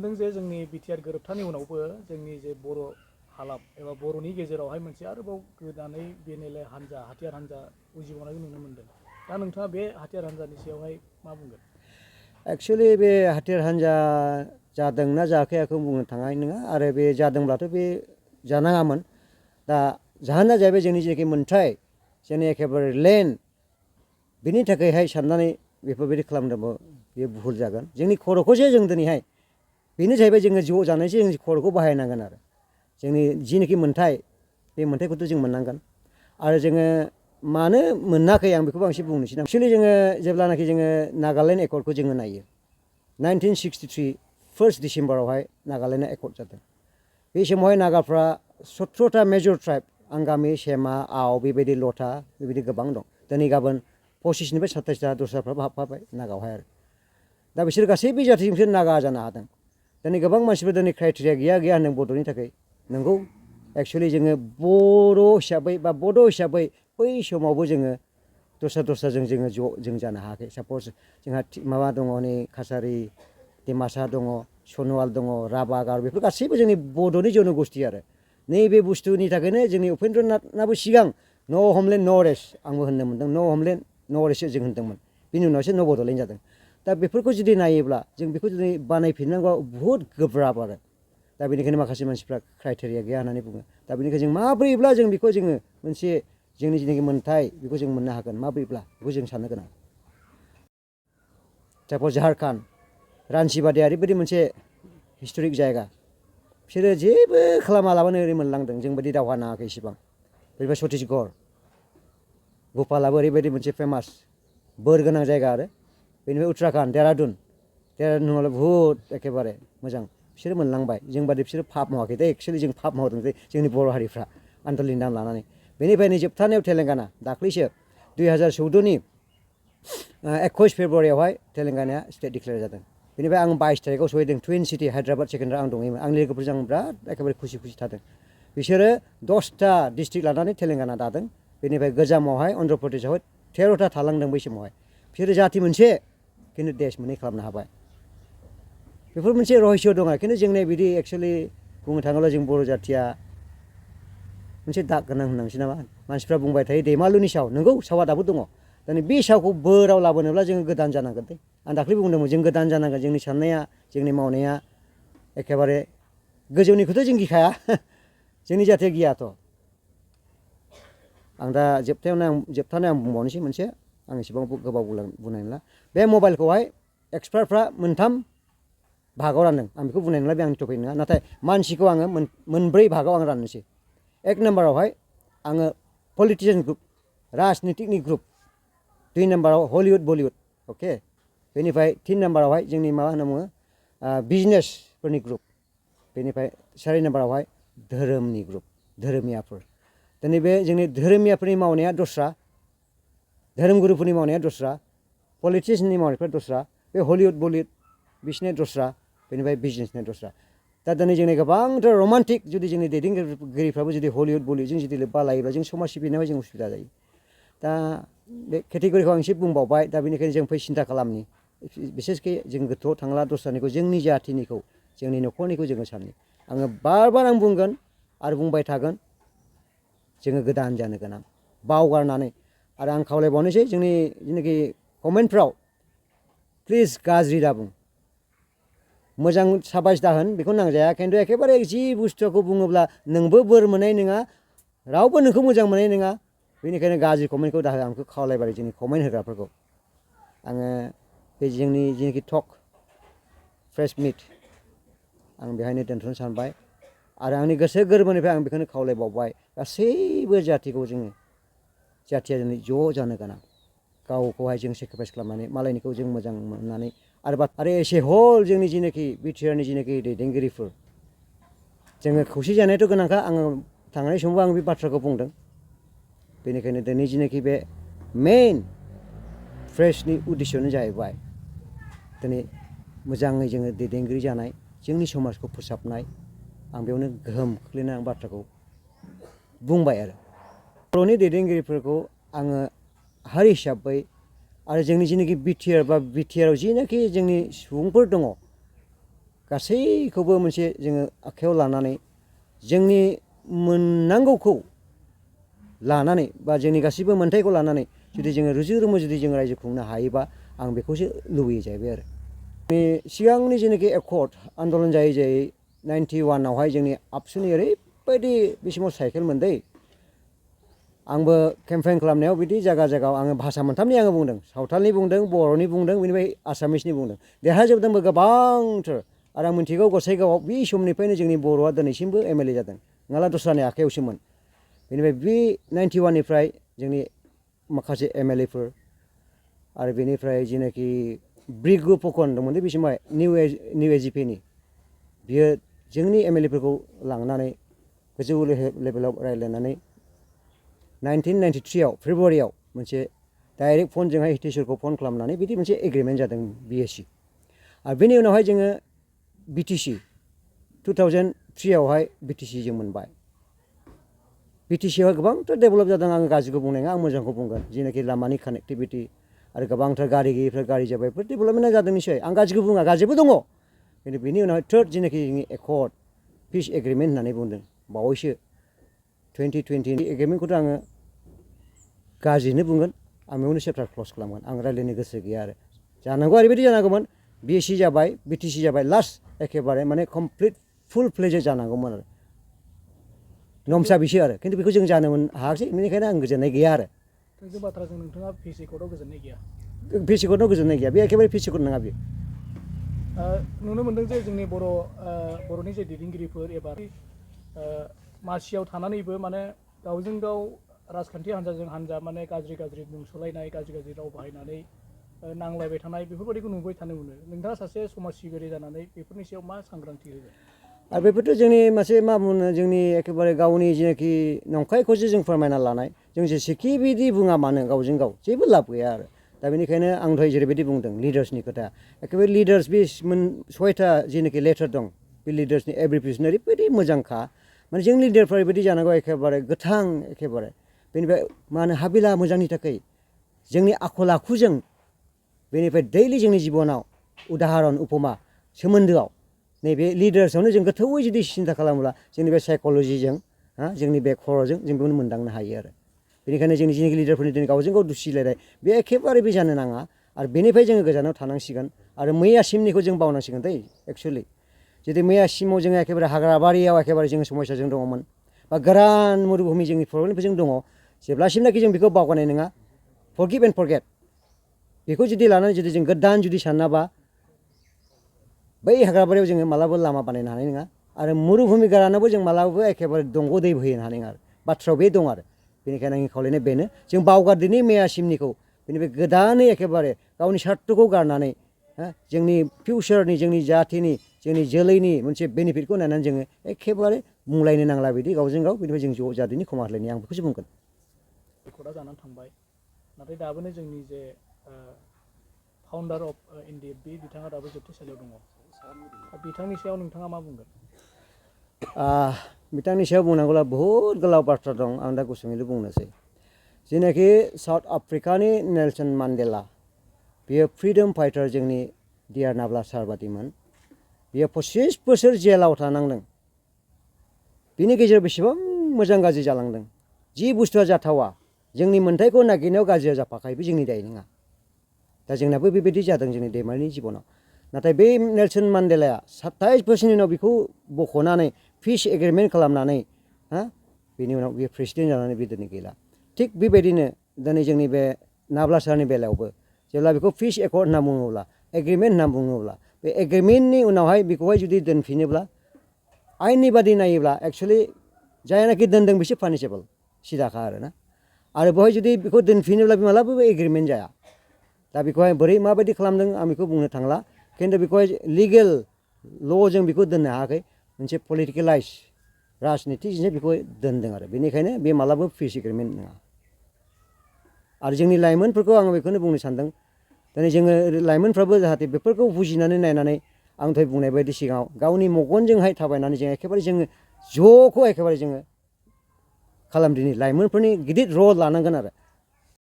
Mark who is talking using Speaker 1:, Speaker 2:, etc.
Speaker 1: मोनदों जे जोंनि बिटिआर गोरोबथानि उनावबो जोंनि जे बर' हालाम एबा बर'नि गेजेरावहाय मोनसे आरोबाव गोदानै बेनेले हान्जा हाथियार हान्जा उजिबावनायखौ नुनो मोनदों। दा नोंथाङा बे हाथियार हान्जानि सायावहाय मा बुंगोन?
Speaker 2: एक्चुअलि बे हाथियार हान्जा जादोंना जायाखै आंखौ बुंनो थांनाय नङा आरो बे जादोंब्लाथ' बे जानाङामोन। दा जाहोना जाहैबाय जोंनि जेखि मोनथाय जोंनि एखेबारे लेन्ड बेनि थाखायहाय साननानै बेफोरबायदि खालामदोंबो बेयो भुल जागोन। जोंनि खर'खौसो जों दिनैहाय बेनो जाहैबाय जोङो ज' जानायसो जों खर'खौ बाहायनांगोन आरो जोंनि जिनिखि मोनथाय बे मोनथायखौथ' जों मोननांगोन आरो जोङो मानो मोनाखै आं बेखौबो आं एसे बुंनोसै। एक्चुअलि जोङो जेब्लानाखि जोङो नागालेण्ड एकर्डखौ जोङो नायो 1963 1 डिसेम्बरावहाय नागालेण्डआ एकर्ड जादों। बे समावहाय नागाफ्रा 17टा मेजर ट्राइब आंगामि सेमा आव बेबायदि लथा बेबायदि गोबां दं। दिनै गाबोन 25निफ्राय 27टा दस्राफ्राबो हाबफाबाय नागावहाय आरो दा बिसोर गासैबो जाथिजोंसो नागा जानो हादों। दिनै गोबां मानसिफोर दिनै क्राइटेरिया गैया होनदों बड'नि थाखाय। नंगौ एक्चुअलि जोङो बर' हिसाबै बा बड' हिसाबै बै समावबो जोङो दस्राजों जोङो जों जानो हायाखै। साप'ज जोंहा माबा दङ नै कासारि डिमासा दङ सन'वाल दङ राभा गार बेफोर गासैबो जोंनि बड'नि जन'गस्थि आरो नैबे बुस्थुनि थाखायनो जोंनि उपेन्द्रनाथनाबो सिगां न' हमलेण्ड न' रेस्ट आंबो होननो मोनदों न' हमलेण्ड न' रेस्ट जों होनदोंमोन। बिनि उनावसो न' बड'लेण्ड जादों। दा बेफोरखौ जुदि नायोब्ला जों बेखौ जुदि बानायफिननांगौआ बुहुद गोब्राब आरो दा बेनिखायनो माखासे मानसिफ्रा क्राइटेरिया गैया होननानै बुङो। दा बेनिखायनो जों माब्रैब्ला जों बेखौ जोङो मोनसे जोंनि जिनिखि मोनथाय बेखौ जों मोननो हागोन माब्रैब्ला बेखौ जों साननो गोनां। साप'ज झारखान्ड रान्चि बादिया ओरैबायदि मोनसे हिस्ट'रिक जायगा बिसोरो जेबो खालामालाबानो ओरै मोनलांदों जोंबायदि दावहा नाङाखै इसिबां। बेनिफ्राय छत्तीसगढ़ भ'पालाबो ओरैबायदि मोनसे फेमास बोर गोनां जायगा आरो बेनिफ्राय उत्तराखण्ड देरादुन नङाब्ला बुहुद एखेबारे मोजां बिसोरो मोनलांबाय। जोंबादि बिसोरो फाप मावाखै दे एक्चुअलि जों फाप मावदों जे जोंनि बर' हारिफ्रा आन्दलिन नाम लानानै। बेनिफ्राय नै जोबथानायाव तेलेंगाना दाख्लैसो 2014नि 21 फेब्रुवारियावहाय तेलेंगानाया स्टेट डिक्लेयार जादों। बेनिफ्राय आं 22 तारिखआव सहैदों टुइन सिटि हायद्राबाद सेकेन्डाराव आं दङैमोन। आंनि लोगोफोरजों आं बिराद एखेबारे खुसि थादों। बिसोरो 10टा डिस्ट्रिक्ट लानानै तेलेंगाना दादों। बेनिफ्राय गोजामावहाय अन्ध्र प्रदेशआवहाय 13टा थालांदों बै समावहाय। बिसोरो जाथि मोनसे खिन्थु देश मोननै खालामनो हाबाय। बेफोर मोनसे रहस्य दङ खिन्थु जोंनि बिदि एक्चुअलि बुंनो थाङोब्ला जों बर' जाथिया मोनसे दाग गोनां होननांसै नामा। मानसिफ्रा बुंबाय थायो दैमालुनि साव नंगौ सावा दाबो दङ। दिनै बे सावखौ बोराव लाबोनोब्ला जोङो गोदान जानांगोन दे। आं दाख्लै बुंदोंमोन जों गोदान जानांगोन। जोंनि साननाया जोंनि मावनाया एखेबारे गोजौनिखौथ' जों गिखाया जोंनि जाथिया गियाथ'। आं दा जोबथानायाव आं बुंबावनोसै मोनसे आं एसेबां गोबाव बुंनाय नंला। बे मबाइलखौहाय एक्सपार्टफ्रा 3 भागाव रानदों। आं बेखौ बुंनाय नंला बे आंनि टपिक नङा। नाथाय मानसिखौ आङो 4 भागाव आं राननोसै। 1 नाम्बारावहाय आङो पलिटिसियान ग्रुप राजनितिकनि ग्रुप। 2 नाम्बाराव हलिउड बलिउड अके। बेनिफ्राय 3 नाम्बारावहाय जोंनि मा होनना बुङो बिजनेसफोरनि ग्रुप। बेनिफ्राय 4 नाम्बारावहाय धोरोमनि ग्रुप धोरोमियाफोर। दिनै बे जोंनि धोरोमियाफोरनि मावनाया दस्रा धोरोमगुरुफोरनि मावनाया दस्रा पलिटिसियाननि मावनायफ्रा दस्रा बे हलिउड बलिउड बिसोरनिया दस्रा बेनिफ्राय बिजनेसनिया दस्रा। दा दिनै जोंनि गोबांथार रमान्टिक जुदि जोंनि दैदेनगिरिफ्राबो जुदि हलिउड बलिउडजों जुदि लोब्बा लायोब्ला जों समाज सिबिनायाव जों उसुबिदा जायो। दा बे केटेगरिखौ आं एसे बुंबावबाय। दा बेनिखायनो जों फै सिन्था खालामनि बिसेसकि जों गोथौआव थांला दस्रानिखौ जोंनि जाथिनिखौ जोंनि न'खरनिखौ जोङो साननि। आङो बार आं बुंगोन आरो बुंबाय थागोन जोङो गोदान जानो गोनां बावगारनानै। आरो आं खावलायबावनोसै जोंनि जेनाखि कमेन्टफ्राव प्लिज गाज्रि दाबुं मोजां साबायस दाहोन बेखौ नांजाया खिन्थु एखेबारे जि बुस्थुखौ बुङोब्ला नोंबो बोर मोननाय नङा रावबो नोंखौ मोजां मोननाय नङा। बेनिखायनो गाज्रि कमेन्टखौ दाहो आं बेखौ खावलायबाय जोंनि कमेन्ट होग्राफोरखौ। आङो बे जोंनि जेनाखि टक प्रेस मिट आं बेहायनो दोनथ'नो सानबाय आरो आंनि गोसो गोरबोनिफ्राय आं बेखौनो खावलायबावबाय गासैबो जाथिखौ जोङो जाथिया दिनै ज' जानो गोनां। गावखौहाय जों सेक्रिफाइस खालामनानै मालायनिखौ जों मोजां मोननानै आरो एसे हल जोंनि जेनाखि बिटिआरनि जेनाखि दैदेनगिरिफोर जोङो खौसे जानायाथ' गोनांखा। आङो थांनाय समावबो आं बे बाथ्राखौ बुंदों। बेनिखायनो दिनै जेनाखि बे मेइन प्रेसनि उद्देश्यआनो जाहैबाय दिनै मोजाङै जोङो दैदेनगिरि जानाय जोंनि समाजखौ फोसाबनाय। आं बेयावनो गोहोम खोख्लैनाय आं बाथ्राखौ बुंबाय आरो बर'नि दैदेनगिरिफोरखौ आङो हारि हिसाबै आरो जोंनि जेनाखि बिटिआर बा बिटिआरआव जिनाखि जोंनि सुबुंफोर दङ गासैखौबो मोनसे जोङो आखायाव लानानै जोंनि मोननांगौखौ लानानै बा जोंनि गासैबो मोन्थायखौ लानानै जुदि जोङो रुजु रुमु जुदि जों रायजो खुंनो हायोबा आं बेखौसो लुबैयो जाहैबाय आरो सिगांनि जेनाखि एकर्ड आन्दलन जायै जायै 91आवहाय जोंनि आबसुनि ओरैबायदि बे समाव साइकेल मोनदै आंबो केम्पेइन खालामनायाव बिदि जायगा जायगायाव आङो भाषा मोनथामनि आङो बुंदों सावथालनि बुंदों बर'नि बुंदों बेनिफ्राय आसामिसनि बुंदों देरहाजोबदोंबो गोबांथार आरो आं मिथिगौ गसाइगावआव बे समनिफ्रायनो जोंनि बर'आ दिनैसिमबो एमएलए जादों नङाब्ला दस्रानि आखायावसोमोन बेनिफ्राय बे 91निफ्राय जोंनि माखासे एमएलएफोर आरो बेनिफ्राय जेनाखि ब्रिगु फकन दंमोन बे समाव निउ एजिपिनि बियो जोंनि एमएलएफोरखौ लांनानै गोजौ लेभेलाव रायज्लायनानै 1993आव फेब्रुवारियाव मोनसे डाइरेक्ट फनजोंहाय हितेश्वरखौ फन खालामनानै बिदि मोनसे एग्रिमेन्ट जादों बिएसि आरो बेनि उनावहाय जोङो बिटिसि 2003आवहाय बिटिसि जों मोनबाय बिटिसिआवहाय गोबांथार डेभेलप जादों आङो गाज्रिखौ बुंनाय नङा आं मोजांखौ बुंगोन जेनाखि लामानि कानेक्टिभिटि आरो गोबांथार गारि गैयिफ्रा गारि जाबाय बेफोर डेभेलपमेन्टआ जादों निश्चय आं गाज्रिखौ बुङा गाज्रिबो दङ खिन्थु बेनि उनावहाय थार्ड जेनाखि जोंनि एकर्ड पिस एग्रिमेन्ट होननानै बुंदों बावैसो 2020 एग्रिमेन्टखौथ' आङो गाज्रिनो बुंगोन आं बेयावनो चेप्टार क्लस खालामगोन आं रायज्लायनो गोसो गैया आरो जानांगौ ओरैबायदि जानांगौमोन बिएसि जाबाय बिटिसि जाबाय लास्ट एखेबारे माने कमप्लिट फुल फ्लेजेड जानांगौमोन आरो नमसा बिसो आरो खिन्थु बेखौ जों जानो हायाखिसै बेनिखायनो आं गोजोननाय गैया आरो
Speaker 1: थोंजों बाथ्राजों नोंथाङा पिसिकर्टआव गोजोननाय गैया
Speaker 2: पिसिकर्टआव गोजोननाय गैया बे एखेबारे पिसिकर्ट नङा बेयो
Speaker 1: नुनो मोनदों जे जोंनि बर'नि जे दैदेनगिरिफोर एबा मासियाव थानानैबो माने गावजों गाव राजखान्थि हान्जाजों हान्जा माने गाज्रि गाज्रि मुंसलायनाय गाज्रि गाज्रि राव बाहायनानै नांलायबाय थानाय बेफोरबायदिखौ नुबाय थानो मोनो नोंथाङा सासे समाज सिबियारि जानानै बेफोरनि सायाव मा सांग्रांथि होगोन
Speaker 2: आरो बेफोरथ' जोंनि मोनसे मा बुङो जोंनि एखेबारे गावनि जेनाखि नंखायखौसो जों फोरमायना लानाय जों जेसेखि बिदि बुङा मानो गावजों गाव जेबो लाब गैया आरो दा बेनिखायनो आं दहाय जेरैबायदि बुंदों लिडार्सनि खोथा एखेबारे लिडार्स बे 6टा जेनाखि लेटार दं बे लिडार्सनि एब्रिभिएसन ओरैबायदि मोजांखा माने जों लिडारफ्रा ओरैबायदि जानांगौ एखेबारे गोथां एखेबारे बेनिफ्राय मा होनो हाबिला मोजांनि थाखाय जोंनि आखल आखुजों बेनिफ्राय दैलि जोंनि जिबनाव उदाहरन उपमा सोमोन्दोआव नैबे लिडार्सआवनो जों गोथौवै जुदि सिन्था खालामोब्ला जोंनि बे साइक'लजिजों जोंनि बे खर'जों जों बेखौनो मोनदांनो हायो आरो बेनिखायनो जोंनि जेनाखि लिडारफोरनि दिनै गावजों गाव दुसिलायनाय बे एखेबारे बे जानो नाङा आरो बेनिफ्राय जोङो गोजानाव थानांसिगोन आरो मैयासिमनिखौ जों बावनांसिगोन दै एक्सुवेलि जुदि मैयासिमाव जोङो एखेबारे हाग्राबारियाव एखेबारे जोङो समयसाजों दङमोन बा गोरान मरुभूमि जोंनि प्रब्लेमफोरजों दङ जेब्लासिमनाखि जों बेखौ बावगारनाय नङा फरगिभ एन्ड फरगेट बेखौ जुदि लानानै जुदि जों गोदान जुदि सानाबा बै हाग्राबारियाव जोङो मालाबा लामा बानायनो हानाय नङा आरो मरुभूमि गोरानावबो जों मालाबाबो एखेबारे दंग' दै बोहैनो हानाय नङा आरो बाथ्रायाव बे दं आरो बेनिखायनो आंनि खावलायनाय बेनो जों बावगारदिनि मैयासिमनिखौ बेनिफ्राय गोदानै एखेबारे गावनि स्वार्थखौ गारनानै जोंनि फिउचारनि जोंनि जाथिनि जोंनि जोलैनि मोनसे बेनिफिटखौ नायनानै जोङो एखेबारे बुंलायनो नांला बिदि गावजों गाव बेनिफ्राय जों ज' जादिनि खमा होलायनाय आं बेखौसो बुंगोन
Speaker 1: रेकर्डआ जानानै थांबाय नाथाय दाबोनो जोंनि जे फाउन्डार अफ इन्डिया बे बिथाङा दाबो जोबथेसालियाव दङ बिथांनि सायाव नोंथाङा मा बुंगोन
Speaker 2: बिथांनि सायाव बुंनांगौला बहुद गोलाव बाथ्रा दं आं दा गुसुङैल' बुंनोसै जेनाखि साउथ आफ्रिकानि नेलसन मान्डेला बियो फ्रिडम फाइटार जोंनि डियार नाब्ला सार बादिमोन बियो 25 बोसोर जेलाव थानांदों बिनि गेजेराव बेसेबां मोजां गाज्रि जालांदों जि बुस्थुआ जाथावा जोंनि मोन्थायखौ नागिरनायाव गाज्रिया जाफाखायो बे जोंनि दाय नङा दा जोंनाबो बेबायदि जादों जोंनि दैमारिनि जिबनाव नाथाय बे नेलसन मान्डेलाया 27 बोसोरनि उनाव बेखौ बख'नानै पिस एग्रिमेन्ट खालामनानै बेनि उनाव बियो प्रेसिडेन्ट जानानै बे दिनै गैला थिग बेबायदिनो दिनै जोंनि बे नाब्ला सारनि बेलायावबो जेब्ला बेखौ पिस एकर्ड होनना बुङोब्ला एग्रिमेन्ट होनना बुङोब्ला बे एग्रिमेन्टनि उनावहाय बेखौहाय जुदि दोनफिनोब्ला आयेननि बादि नायोब्ला एक्सुवेलि जायनाखि दोनदों बिसोर पानिसेबल सिदाखा आरोना आरो बेवहाय जुदि बेखौ दोनफिनोब्ला बे मालाबाबो एग्रिमेन्ट जाया दा बेखौहाय बोरै माबायदि खालामदों आं बेखौ बुंनो थांला खिन्थु बेखौहाय लिगेल ल'जों बेखौ दोननो हायाखै मोनसे पलिटिकेलाइज राजनितिजोंसो बेखौ दोनदों आरो बेनिखायनो बे मालाबाबो पिस एग्रिमेन्ट नङा आरो जोंनि लाइमोनफोरखौ आङो बेखौनो बुंनो सानदों दिनै जोङो लाइमोनफ्राबो जाहाथे बेफोरखौ बुजिनानै नायनानै आं दहाय बुंनाय बायदि सिगाङाव गावनि मेगनजोंहाय थाबायनानै जों एखेबारे जोङो ज'खौ एखेबारे जोङो खालामदिनि लाइमोनफोरनि गिदिर रल लानांगोन आरो